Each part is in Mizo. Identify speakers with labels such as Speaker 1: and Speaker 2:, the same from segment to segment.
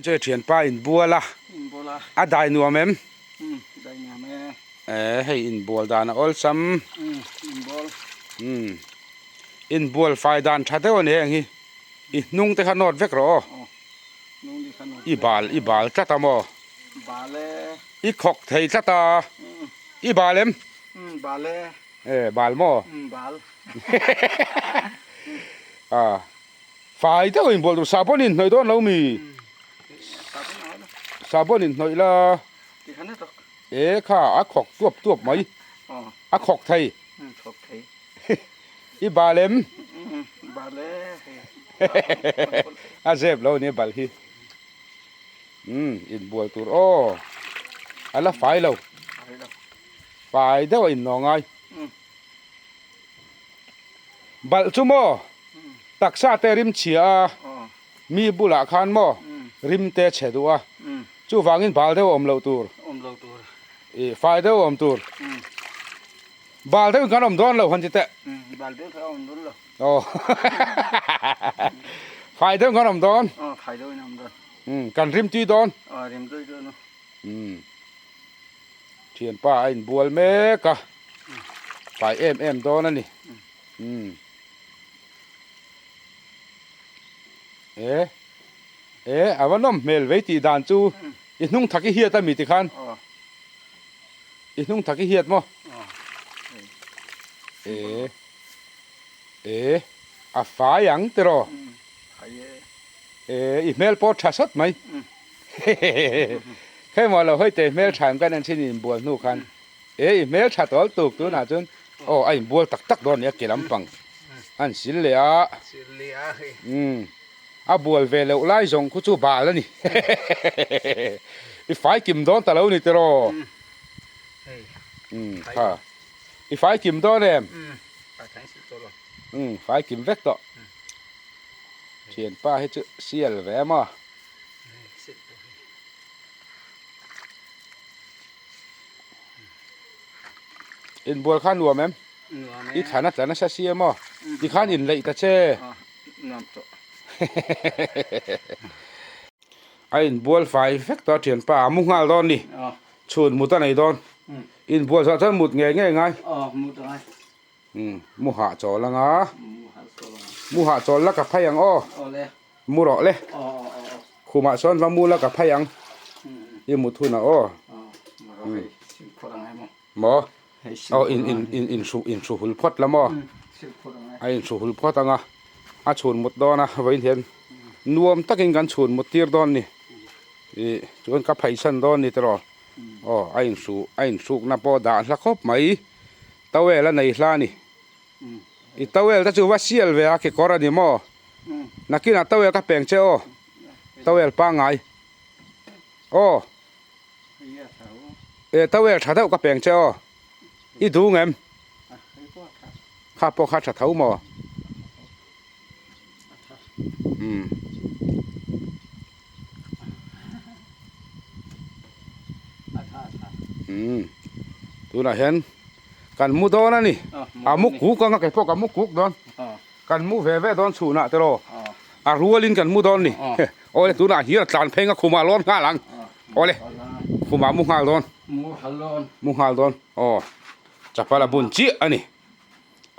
Speaker 1: Chu thianpa inbual a, a dai nuam em? E hei inbual dan a awlsam. Inbual fai dan tha deuh a ni heng hi. I hnung te kha nawt vek rawh aw. I bal i bal tlat a maw? I khawk thei tlat a. I bal em? E bal maw? A. Fai deuh inbual tur sahbawn inhnawih dawn lo mi? Sahbawn inhnawih la. E kha a khawk tuap tuap mai. A khawk thei. I bal em? A zep lo nia bal hi. Umm inbual tur aw. A la fai lo. Fai deuh a innaw ngai. Balh chu maw? Taksa te rim chhia a, mi bulah khan maw rim te chhe duh a, chuvangin bal deuh a awm loh tur, ih fai deuh a awm tur, bal deuhin kan awm dawn lo han ti teh. Aw fai deuhin kan awm dawn, kan rim tui dawn. Thianpa a inbual mek a, fai em em dawn a ni. Umm. E e a va nawm hmel vei tih dan chu i hnung thak i hiat a mi tikhan i hnung thak i hiat maw? E e a fai ang tiraw? E i hmel pawh tha sawt mai. Hei maw lo hawi te hmel tha em kan en thin inbual hnu khan e i hmel tha tawl tuk tunah chuan aw a inbual tak tak dawn nia ke lampang an sil leh a umm a bual ve loh lai zawng khu chu bal a ni i fai kim dawn ta lo ni tiraw umm kha i fai kim dawn em umm fai kim vek tawh thianpa hi chu sial ve maw. Inbual kha nuam em? I thlan a tla nasa si em aw? Tikhan inleih ta che. A inbual fai vek tawh a thianpa a mu nghal dawn ni. Chhun mut a nei dawn. Inbual zawh chuan mut ngei ngei ngai. Mu hahchawl anga. Mu hahchawl la ka phei ang aw. Mu rawh le. Khumah sawn va mu la ka phei ang. I mut hunah aw. Maw? Aw in in in in hru in hru hul phawt la maw? A in hru hul phawt anga. A chhun mut dawn a vawiin hian nuam takin kan chhun mut tir dawn ni. Ih chuan ka pheisan dawn ni tiraw. Aw a in hru a in hrukna pawh dah hla khawp mai. Towel a nei hla a ni. I towel te chu va sial ve a kekawr a ni maw? Nakinah towel ka peng che aw. Towel pangngai. Aw. E towel tha deuh ka peng che aw. I duh ngem? Kha pawh kha tha tho maw? Umm. Umm tunah hian kan mu dawn a ni a mu kuk anga kei pawh ka mu kuk dawn kan mu ve ve dawn chhunah te rawh a rualin kan mu dawn ni awle tunah hian a tlan phei anga khumah a lawn nghal ang awle khumah a mu nghal dawn mu nghal dawn aw chapal a bun chiah a ni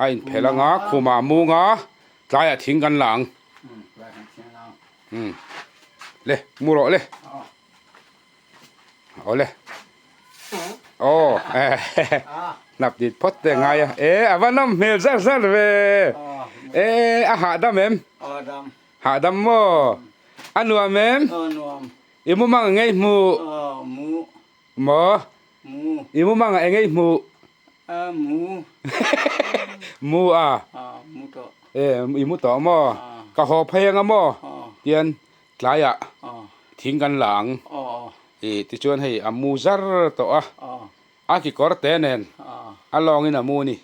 Speaker 1: a inphelh anga khumah a mu anga tlaiah thing kan la ang. Um le mu rawh le aw le aw hnap dit phawt te ngai a e a va nawm hmel zar zar ve e a hahdam em hahdam maw a nuam em i mu mang engei hmu maw i mu mang engei hmu Mu a e i mu tawh maw ka haw phei anga maw tian tlaiah thing kan la ang ih tichuan hei a mu zar tawh a a kekawr te nen a lawngin a mu a ni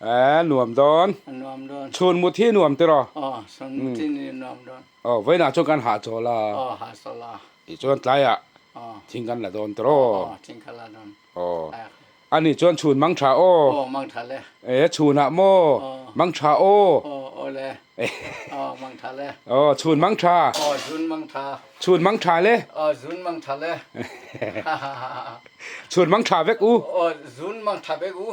Speaker 1: a nuam dawn chhun mut hi nuam tiraw aw vawiinah chuan kan hahchawl a. Tichuan tlaiah thing kan la dawn tawh aw.
Speaker 2: Thing kan la dawn.
Speaker 1: Aw. Ani chuan chhun mang tha aw.
Speaker 2: Aw mang tha le.
Speaker 1: E chhunah maw?
Speaker 2: Aw.
Speaker 1: Mang tha aw.
Speaker 2: Aw aw. Awle. Aw mang tha le.
Speaker 1: Aw chhun mang tha.
Speaker 2: Aw zun mang tha.
Speaker 1: Chhun mang tha le.
Speaker 2: Aw zun mang tha le.
Speaker 1: Chhun mang tha vek u.
Speaker 2: Aw zun mang tha vek u.